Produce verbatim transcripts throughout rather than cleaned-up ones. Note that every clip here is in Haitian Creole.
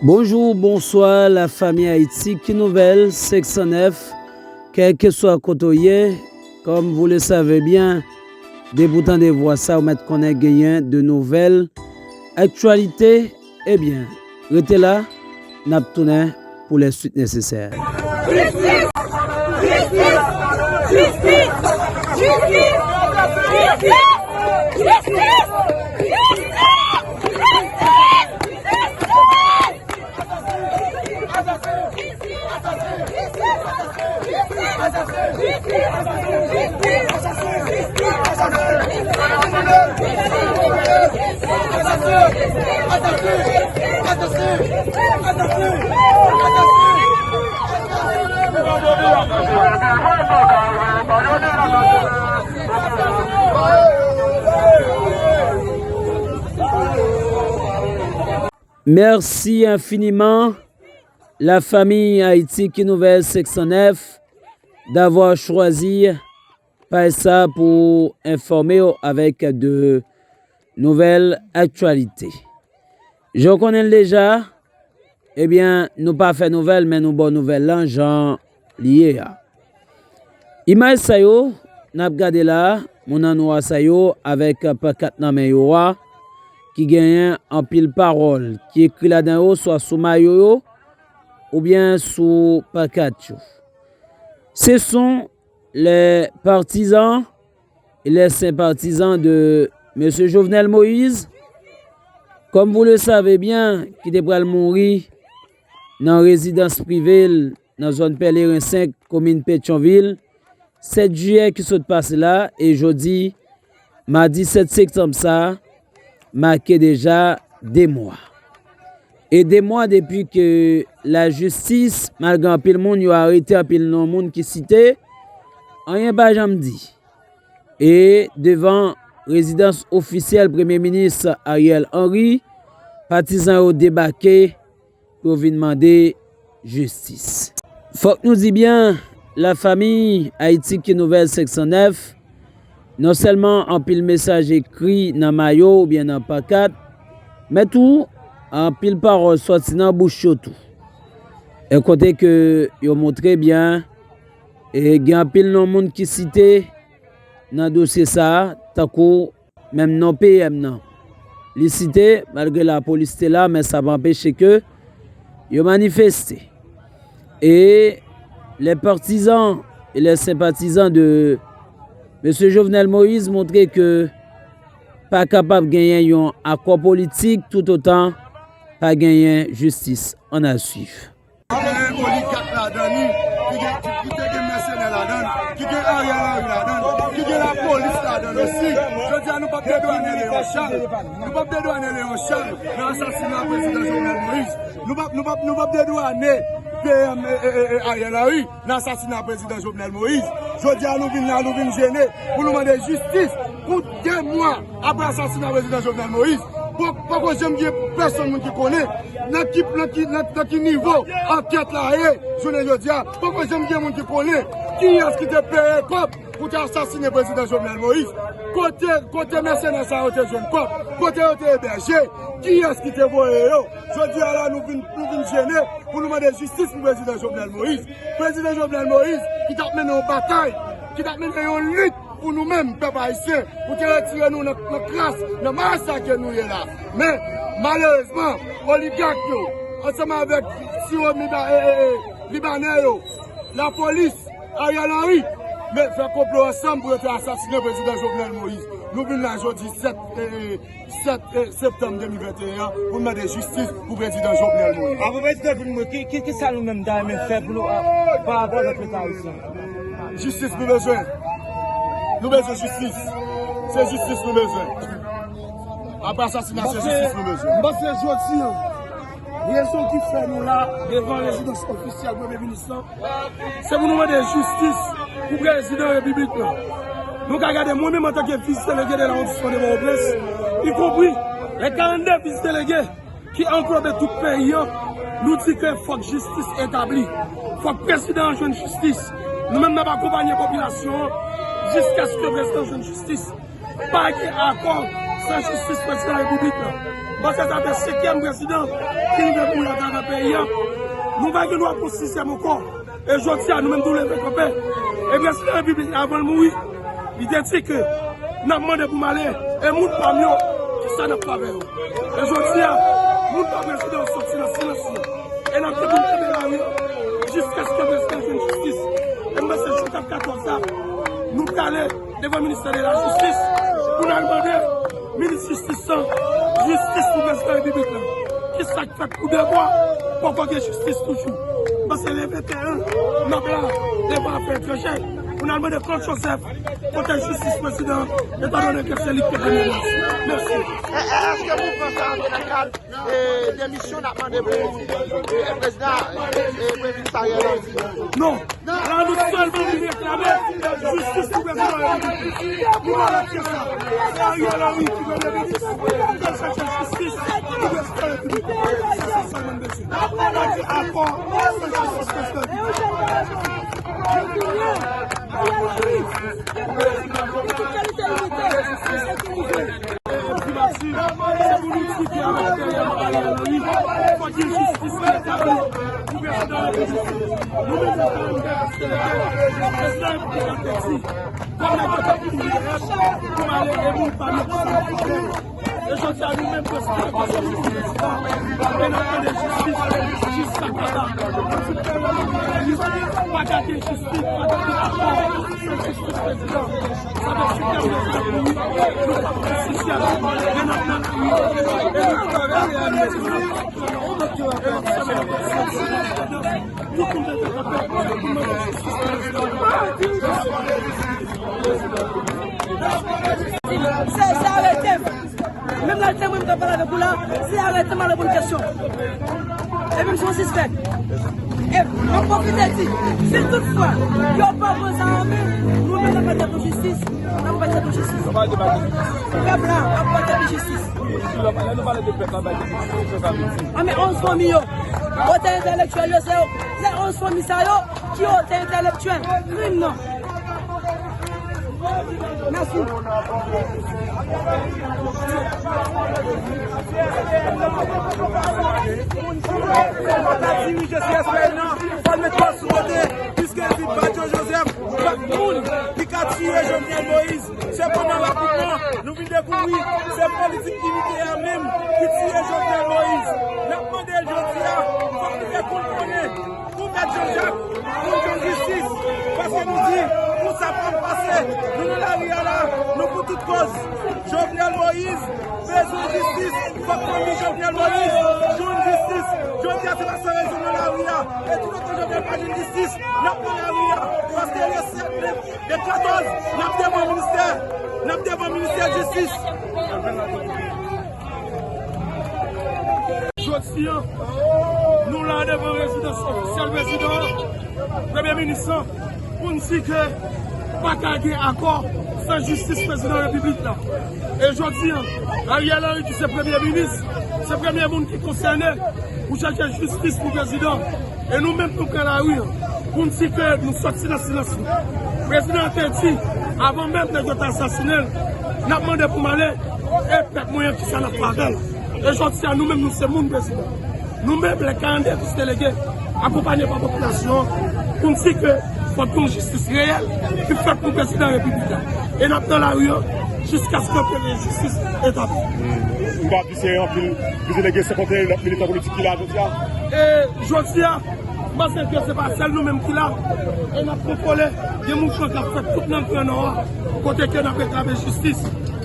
Bonjou, bonswa, la fami Ayiti, ki nouvèl, senk san nèf, kèlkeswa kote w ye, comme vous le savez bien, depi w tande vwa sa, ou mèt konnen genyen de nouvèl aktyalite, ebyen, rete la, n ap tounen pou les suites nécessaires. Merci infiniment, la famille Haïti Qui Nouvelle cinq cent neuf, d'avoir choisi paj sa pou enfòme w avèk de nouvèl aktyalite. Jan w konnen l deja, ebyen, nou pa fè nouvèl, men nou ba w nouvèl lan jan li ye a. Imaj sa yo n ap gade la, moun an nwa sa yo avèk pankat nan men yo a, ki genyen anpil pawòl ki ekri ladan yo, swa sou mayo yo, oubyen sou pankat yo. Ce sont les partisans et les sympathisants de Mesye Jovenel Moïse, comme vous le savez bien, ki te pral mouri nan rezidans prive l nan zòn Pèleren senk, komin Petyonvil, sèt jiyè ki sot pase la, e jodi, madi sèt septanm sa a, make deja de mwa. E de mwa depi ke lajistis, malgre anpil moun yo arete, anpil non moun ki site, anyen pa janm di. E devan rezidans ofisyèl Premye Minis Ariel Henry, patizan yo debake pou yo vin mande jistis. Fòk nou di byen, la famille Haïti Qui Nouvelle cinq cent neuf, non sèlman anpil mesaj ekri nan mayo oubyen nan pankat, men tou anpil pawòl sòti nan bouch yo tou. E kote ke yo montre byen, e gen anpil non moun ki site nan dosye sa a, tankou menm non P M nan. Li site, malgre lapolis te la, men sa pa anpeche ke yo manifeste. E les partisans et les sympathisants de Mesye Jovenel Moïse montre ke pa kapab genyen yon akò politik toutotan pa genyen jistis. Ann a swiv. Ki gen oligak ladan li, ki gen, ki te gen mèsenè ladan, ki gen Ariel Henry ladan, ki gen lapolis ladan osi. Jodi a, nou p ap dedwannen Léon Charles. Nou p ap dedwannen Léon Charles nan asasina prezidan Jovenel Moïse. Nou p ap, nou p ap, nou p ap dedwannen P M, e, e, e, e, Ariel Henry nan asasina prezidan Jovenel Moïse. Jodi a, nou vin la, nou vin jene pou nou mande jistis pou de mwa apre asasina prezidan Jovenel Moïse. Poko, poko janm gen pèsonn moun ki konnen nan ki, nan ki, nan, nan ki nivo ankèt la ye jounen jodi a. Poko janm gen moun ki konnen kiyès ki te peye kòb pou te asasinen prezidan Jovenel Moïse. Kote, kote mèsenè sa yo te jwenn kòb? Kote yo te ebèje? Kiyès ki te voye yo? Jodi a la, nou vin, nou vin jene pou nou mande jistis pou prezidan Jovenel Moïse. Prezidan Jovenel Moïse ki t ap mennen yon batay, ki t ap mennen yon lit pou nou menm, pèp ayisyen, pou te retire nou nan, nan kras, nan malsa ke nou ye la. Men, malerezman, oligak yo, ansanm avèk siwo miba-, e, e, e, libanè yo, lapolis, Ariel Henry, men fè konplo ansanm pou yo te asasinen prezidan Jovenel Moïse. Nou vin la jodi sèt, e, e, sèt, e, septanm de mil venteyen an pou n mande jistis pou prezidan Jovenel Moïse. Avan prezidan vin mouri, ki, ki, ki sa nou menm ta renmen fè pou nou, a, pa rapò avèk Leta ayisyen? Jistis nou bezwen. Nou bezwen jistis. Se jistis nou bezwen. Apre asasina, se jistis nou bezwen. M panse jodi an, rezon ki fè nou la devan rezidans ofisyèl Premye Minis lan, se pou nou mande jistis pou prezidan repiblik lan. Nou ka gade, mwen menm antanke vis delege de lawondisman de Pòtoprens, ikonpri lè karannde vis delege ki anglobe tout peyi an, nou di ke fòk jistis etabli. Fòk prezidan an jwenn jistis. Nou menm n ap akonpanye popilasyon an jiskaske prezidan jwenn jistis. Pa gen akò san jistis prezidan repiblik lan. Paske sa fè senkyèm prezidan ki rive mouri atravè Peyi a, nou pa gen dwa pou sizyèm ankò. E jodi a, nou menm tou leve kanpe. E prezidan repiblik la, avan l mouri, li te di ke n ap mande pou m ale. E moun pa m yo, kisa n ap fè avè yo? E jodi a, moun pa prezidan yo soti nan silans yo. E n ap gen pou n kenbe lari an jiskaske prezidan jwenn jistis. E m panse jou k ap katòz la, nou prale devan ministè de la jistis pou n al mande minis jistis lan jistis pou prezidan repiblik la. Kisa k fèt pou de mwa poko gen jistis toujou? Paske le venteyen, n ap la devan afè etranjè pou n al mande Claude Joseph kote jistis prezidan, etandone ke se li ki te premye minis. Mèsi. E, e, èske mouvman sa antre nan kad, e, demisyon n ap mande pou, e, prezidan, e, premye minis Ariel Henry? Non. La, nou sèlman vin reklame jistis pou prezidan repiblik. Nou pa lòt ke sa. Se Ariel Henry ki premye minis. Fè l chache jistis pou prezidan repiblik. Se sa sèlman n bezwen. Pa gen akò san jistis prezidan repiblik. Primati, se pou nou di ke avèk dèyè Ariel Henry, fòk gen jistis ki retabli pou prezidan repiblik. Nou menm nan Karayib, prezidan repiblik la te di, kòm nèg yo te kouri dèyè m pou m ale, e moun pa m yo ki sa m fè. E jodi a, nou menm, prezidan, prezidan, e n ap mande jistis jiska kaba. Pa ka gen jistis, pa ka gen akò. Sa fè sou tèm de sa, nou pa pran sisya. Men n ap nan lari, e nou travay, e nou travay, e nou travay. Tout moun te kapab pou nou jistis. Se, se arete m. Menm lè l te mwen m t ap pale avèk ou la, se arete m a reponn kesyon. Epi m se yon sispèk. E m ap pwofite di, si toutfwa yo pa pran zam, nou menm n ap pale de jistis, n ap pale de jistis. Pèp la ap pale de jistis. Anben, onz fanmi yo, otè entèlektyèl yo, se yo, se onz fanmi sa yo ki otè entèlektyèl krim nan. Mèsi. Fò l met pòs sou kote, piske l di Badio Joseph, chak moun ki ka tiye Jovenel Moïse, se pandan rakontman nou vin dekouvri se politik inite a menm ki tiye Jovenel Moïse. N ap mande l jodi a, fòk li fè konn konnen pou Mèt Jean Jacques, pou l jwenn jistis, paske nou di, pou sa pa pase, nou nan lari a la, nou pou tout kòz. Jovenel Moïse bezwen jistis, fòk fanmi Jovenel Moïse jwenn jistis. Jodi a, se pa san rezon nan lari a, e toutotan Jovenel pa jwenn jistis, n ap nan lari a, paske le sèt, le, le katòz, n ap devan ministè, n ap devan ministè jistis. Jodi a, nou la devan rezidans ofisyèl prezidan an, premye minis lan, pou n di ke pa ka gen akò san jistis prezidan repiblik la. E jodi a, Ariel Henry ki se premye minis, se premye moun ki konsène pou chache jistis pou prezidan. E nou menm nou pran lari an pou n di ke nou sòti nan silans nou. Prezidan an te di, avan menm nèg yo te asasinen l, n ap mande pou m ale, e pèp mwen an kisa n ap fè avè l. E jodi a, nou menm nou se moun prezidan. Nou menm, lè karannde vis delege, akonpanye pa popilasyon an, pou n di ke fòk gen yon jistis reyèl ki fèt pou prezidan repiblik la. E n ap nan lari an jiskaske premye jistis etabli. M pa di se anpil vis delege, senkanteyen lòt militan politik ki la jodi a. E jodi a, m panse ke se pa sèl nou menm ki la. E n ap kontwole, gen mouvman k ap fèt tout nan Gran Nò a, kote ke n ap reklame jistis.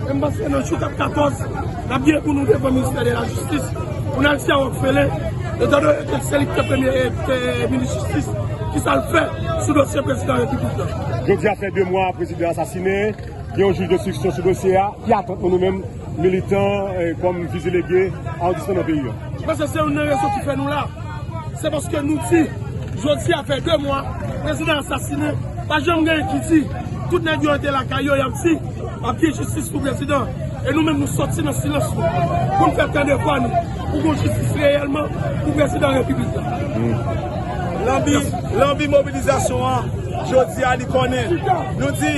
E m panse nan jou k ap katòz, n ap gen pou nou devan ministè de la jistis, pou n al di a Rockefeller, etandone ke se li ki te premye, e, e, minis jistis, kisa l fè sou dosye prezidan repiblik la. Jodi a fè de mwa prezidan asasinen, gen yon jij denstriksyon sou dosye a, ki atant nou, nou menm, militan, e, kòm vis delege, awondisman nan peyi a. Paske se youn nan rezon ki fè nou la. Se paske nou di, jodi a fè de mwa, prezidan asasinen, pa janm gen ki di, tout nèg yo rete lakay yo, y ap di, ap gen jistis pou prezidan. E nou menm, nou sòti nan silans nou, pou n fè tande vwa nou, pou gon jistis reyèlman pou prezidan repiblik la. Lanbi, lanbi mobilizasyon an, jodi a, li konnen. Nou di,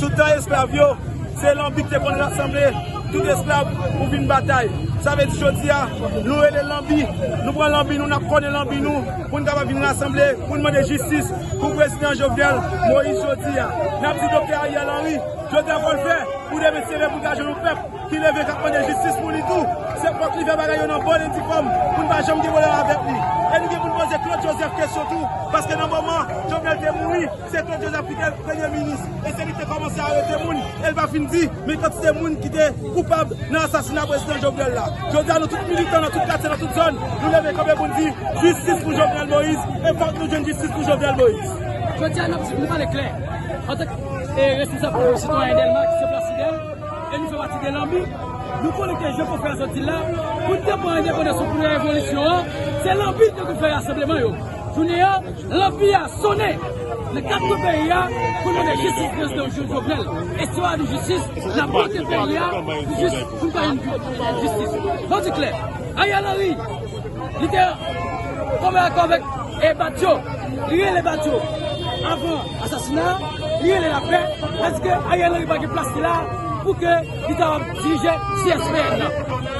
sou tan esklav yo, se lanbi ki te konnen rasanble. Tout esklav pou vin batay. Sa vle di jodi a, nou rele lanbi, nou pran lanbi nou, n ap kònen lanbi nou, pou n kapab vin rasanble, pou n mande jistis pou prezidan Jovenel Moïse jodi a. N ap di Doktè Ariel Henry, jodi a fò l fè, pou demen se repoutaje yon pèp ki leve k ap mande jistis pou li tou. Se fòk li fè bagay yo nan bòn e di fòm, pou n pa janm gen pwoblèm avèk li. E nou gen pou n poze Claude Joseph kesyon tou, paske nan moman Jovenel te mouri, se Claude Joseph ki te premye minis, e se li ki te kòmanse arete moun, e l pa fin di men kantite moun ki te koupab nan asasina prezidan Jovenel la. Jodi a, nou tout militan, nan tout katye, nan tout zòn, nou leve kanpe pou n di jistis pou Jovenel Moïse, e fòk nou jwenn jistis pou Jovenel Moïse. Jodi a, n ap di, nou pale klè. Antanke, e, responsab Sitwayen Dèlma ki se Plas Fidèl, e nou fè pati de lanbi, nou konnen ke jan pou fè sòti la, pou n te pran endepandans pou revolisyon an, se lanbi ki te fè rasanbleman yo. Jounen an, lanbi a sonnen nan kat kwen peyi a pou n mande jistis prezidan Jo- Jovenel. E si w ap di jistis, n ap bloke peyi a jis pou n pa jwenn jistis. Ban di klè, Ariel Henry, li te kòmè akò avèk e Badio, li rele Badio avan asasina, li rele lapè, èske Ariel Henry pa gen plas li la pou ke li ta dirije C S P N nan?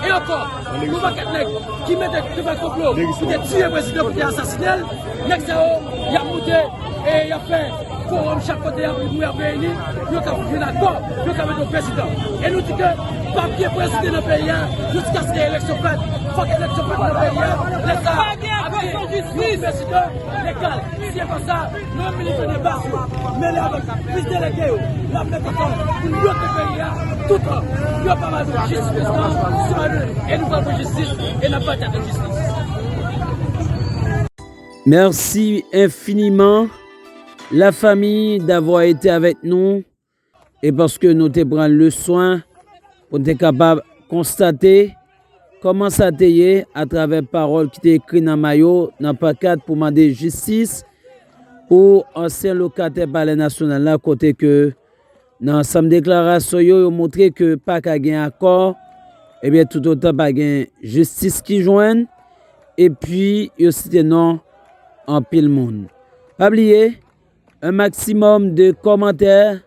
E ankò, yon pakèt nèg ki mete, ki fè konplo pou te tiye prezidan, pou te asasine l, nèg sa yo, y ap moute e y ap fè fowòm chak kote y ap, nou y ap reyini, yo ka jwenn akò, yo ka mete yon prezidan. E nou di ke p ap gen prezidan nan peyi a jiskaske eleksyon fèt. Fòk eleksyon fèt nan peyi a. Lè sa a, ap gen yon prezidan legal. Si se pa sa, nou menm militan de baz yo, mele avèk plis delege yo, n ap mete ansanm pou n bloke peyi a toutan yo pa ba nou jistis prezidan, si pa nou, e nou pral pou jistis, e n ap batay pou jistis. Merci infiniment, la famille, d'avoir été avec nous et parce que nou te pran le soin pou n te kapab konstate kòman sa te ye atravè pawòl ki te ekri nan mayo, nan pankat pou mande jistis pou ansyen lokatè Palè Nasyonal la, kote ke nan ansanm deklarasyon yo, yo montre ke pa ka gen akò, ebyen, toutotan pa gen jistis ki jwenn, epi yo site non anpil moun. Pa bliye, un maximum de commentaires,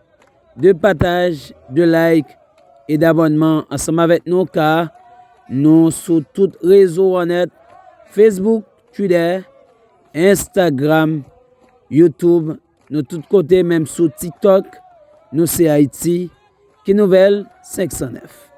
de partage, de like et d'abonnement ansanm avèk nou, ka nou sou tout rezo an nèt, Facebook, Twitter, Instagram, YouTube, nou tout kote, menm sou TikTok, nou se Ayiti, Ki Nouvèl senk san nèf.